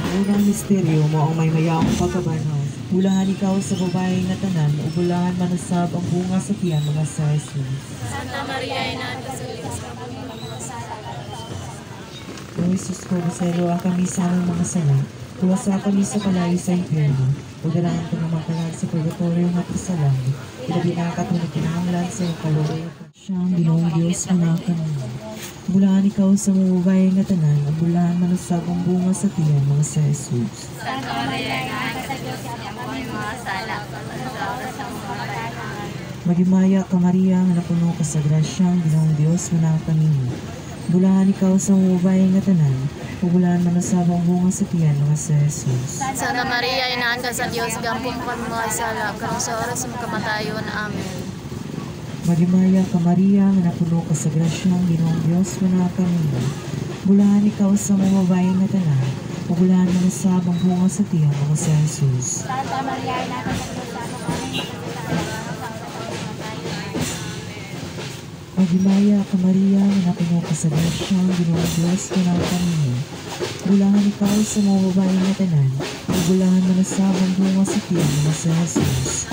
Unang misteryo mao ang maymayaong pagkabanhaw. Bulahan ikaw sa babae nga tanan, ug bulahan man usab ang bunga sa tiyan nga si Jesus. Santa Maria, Inahan ka sa Diyos, kami mga sala. O Jesus ko, pasayloa kami sa among mga sala, luwasa kami sa kalayo sa impyerno, ug dal-a ang tanang mga kalag sa purgatorio ngadto sa langit, ilabi na katong nagkinahanglan sa iyong kaluoy. Siyang Ginoong Dios, mga kanimo. Bulahan ikaw sa mga babae nga tanan, ug bulahan man usab ang bunga sa tiyan nga si Jesus. Santa Maria, Inahan ka sa Diyos, kami mga sala. Sa oras sa kamatayon. Maghimaya ka, Maria, nga napuno ka sa grasya, ang Ginoong Dios manaa kanimo. Bulahan ikaw sa mga babae nga tanan, ug bulahan man usab ang bunga sa tiyan nga si Jesus. Santa Maria, Inahan ka sa Diyos, gampo mo kami mga sala, karon sa oras sa kamatayon. Amen. Maghimaya ka, Maria, nga napuno ka sa grasya, ang Ginoong Dios manaa kanimo. Bulahan ikaw sa mga babae nga tanan, ug bulahan man usab ang bunga sa tiyan nga si Jesus. Santa Maria, Inahan ka sa Diyos, gampo kami mga sala, karon sa oras sa kamatayon. Maghimaya ka, Maria, nga napuno ka sa grasya, ang Ginoong Dios manaa kanimo. Bulahan ikaw sa mga babae nga tanan, ug bulahan man usab ang bunga sa tiyan nga si Jesus.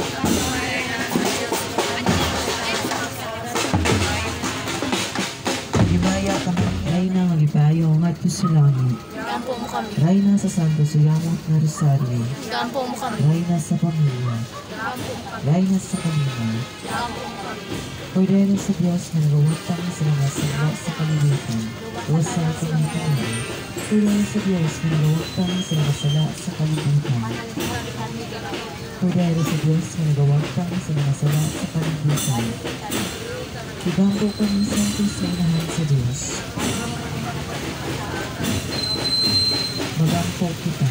Maghimaya ka, Maria, Reyna nga gipayo ngadto sa langit. Gampo mo kami. Reyna sa Santo Suyamot nga Rosario. Gampo mo kami. Reyna sa pamilya. Gampo mo kami. Reyna sa kalinaw. Gampo mo kami. Kordero sa Diyos nga nagawagtang sa mga sala sa kalibutan. Luwasa kami kanimo. Kordero sa Diyos nga nagawagtang sa mga sala sa kalibutan. Kordero sa Diyos nga nagawagtang sa mga sala sa kalibutan. Igampo kami Santo sa inahan sa Diyos. Magampo kita.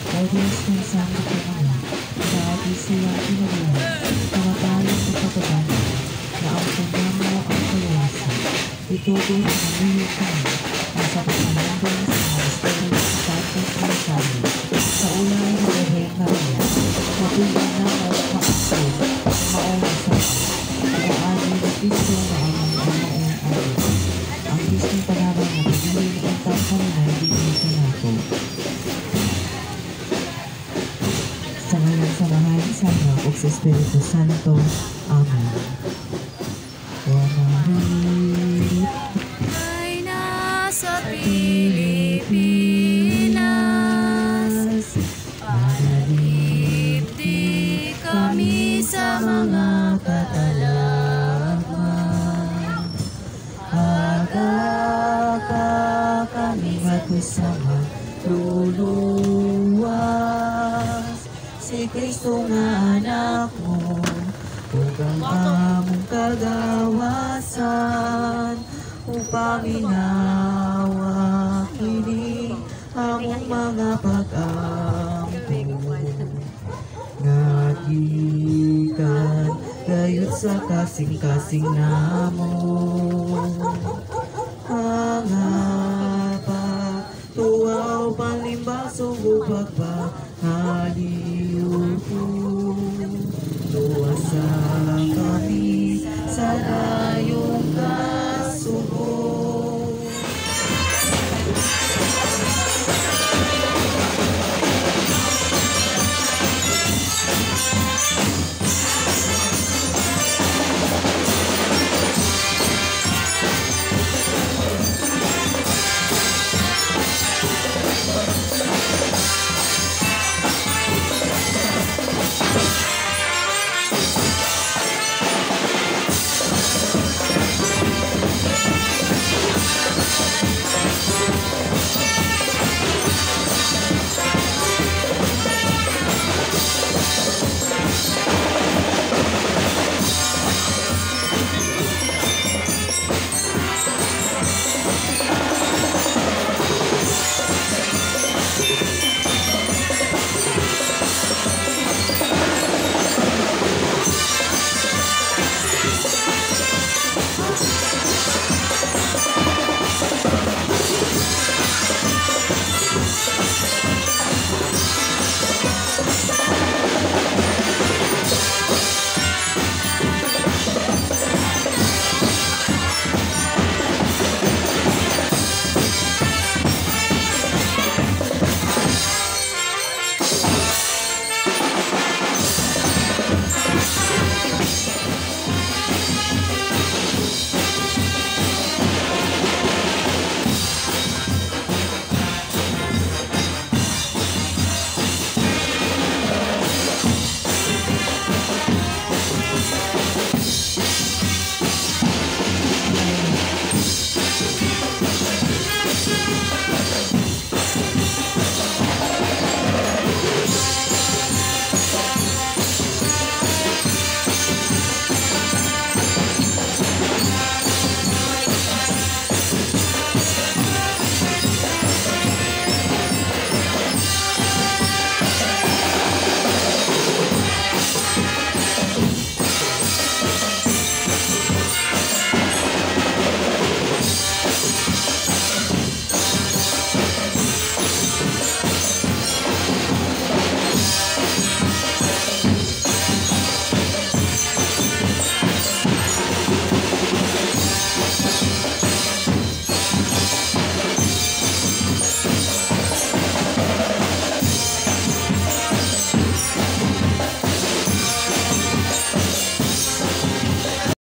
O Diyos ng santo kong Anak, paagi siyang kinabuhi, kamatayon o pagkabanhaw, na ang namo ang kaluwasan. Itugon ang mamuyo kami, ang sa pagpamundong sa mga misteryo sa Santos Rosario, sa ulay ni Birhen Maria, matugon namo maangkon, maong masama, Pag-aagi ni Kristo nga among Ginoong. Amen. Ang Kristong panabang nga pabilin untang kanunay dinhi kanato. Sa ngalan sa Amahan, sa Anak, ug sa Espiritu Santo. Amen. O Maria, Ay nasa Pilipinas, Panalipdi kami sa mga katalagman. Aga kami ngadto sa luluwas. Si Kristo nga anak mo, ug ang among kagawasan, upang paminawa kini among mga pag-ampo. Nga gikan gayud sa kasing-kasing namo. Mga tuwaw panlimbasog ug pagpahaliw. Luwasa kami sa